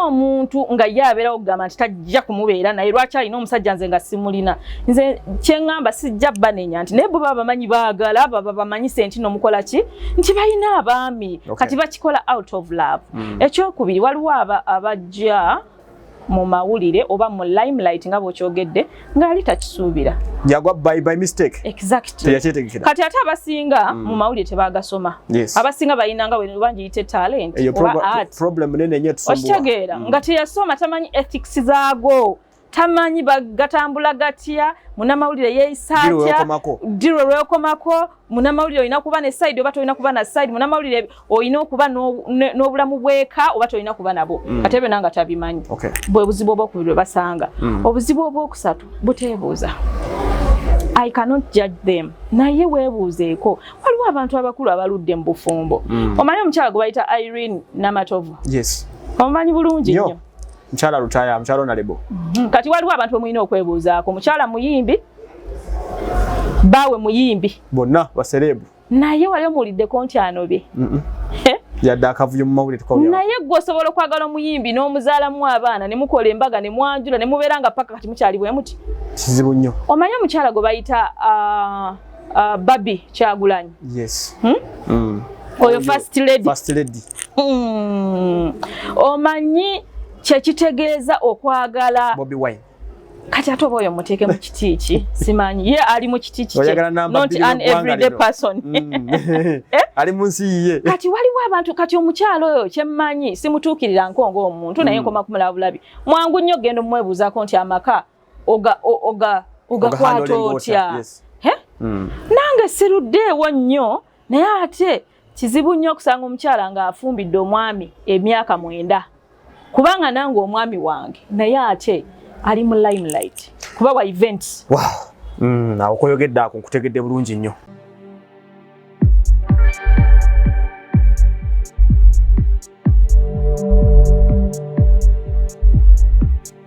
Omuntu nga ye abeerawo okugamba nti tajja kumubeera, naye lwaki alina omusajja nze nga simulina? Nze kyeŋŋamba, sijja banenya nti naye bo baba bamanyi baagala, baba bamanyise nti nomukola ki, nti balina abaami. Kati bakikola out of love. Ekyokubiri, waliwo abajja mu mawulire oba mu limelight nga bw'okyogedde ng'ali takisuubira. Yagwa by mistake. Exactly. Teyakyetegekera. Kati ate abasinga mu mawulire tebagasoma. Abasinga balina nga bwe ngiyite talent eyo oba art. Problem nene nnyo etusumbuwa. Okitegeera? Nga teyasoma, tamanyi ethics zaago, tamanyi gatambula gatya, munamawulire yeeyisa Ddi lwe atya. weekomako. Ddi lwe lwekomako. Munamawulire olina kuba ne side oba tolina kuba na side? Munamawulire olina okuba n'obulamu bweka oba tolina kuba nabwo? Kati ebyo nanga tabimanyi. Bwe buzibu obwokubiri bwe basanga. Obuzibu obwokusatu, buteebuuza. I cannot judge them, naye weebuuzeeko. Waliwo abantu abakulu abaludde mu bufumbo. Omanyi omukyala gwe bayita Irene Namatovu? Yes. Omumanyi bulungi Nnyo. nnyo. Mukyala Lutaya, mukyala honorable. Kati waliwo abantu bemulina okwebuuzaako. Mukyala muyimbi, baawe muyimbi. Bonna ba celeb. Naye wali omuwuliddeko nti anobye? Eh? Yadde akavuyo mu mawulire tukawulira. Naye gwe osobola okwagala omuyimbi n'omuzaalamu abaana, ne mukola embaga, ne mwanjula, ne mubeera nga paka kati mukyali bwe muti? Kizibu nnyo. Omanyi omukyala gwe bayita Barbie Kyagulanyi? Yes. Hmm? Oyo first lady. First lady. Omanyi kyekitegeeza okwagala Bobi Wine? Kati ate oba oyo muteeke mu kiti ki, simanyi ye ali mu kiti kike. Oyagala namba Not bbiri an w'eggwanga everyday lino. person. Ali mu nsi yiye. Kati waliwo abantu, kati omukyalo oyo kyemmanyi, simutuukirira nko ng'omuntu, naye nkoma kumulaba bulabi, mwangu nnyo genda omwebuuzaako nti amaka ogakwata Ogahandlinga otya? Yes. Eh? Nange siruddeewo nnyo, naye ate kizibu nnyo okusanga omukyala ng'afumbidde omwami emyaka 9, kubanga nange omwami wange naye ate ali mu limelight kuba wa events. Wow. Awo koyogedde, ako nkutegedde bulungi nnyo.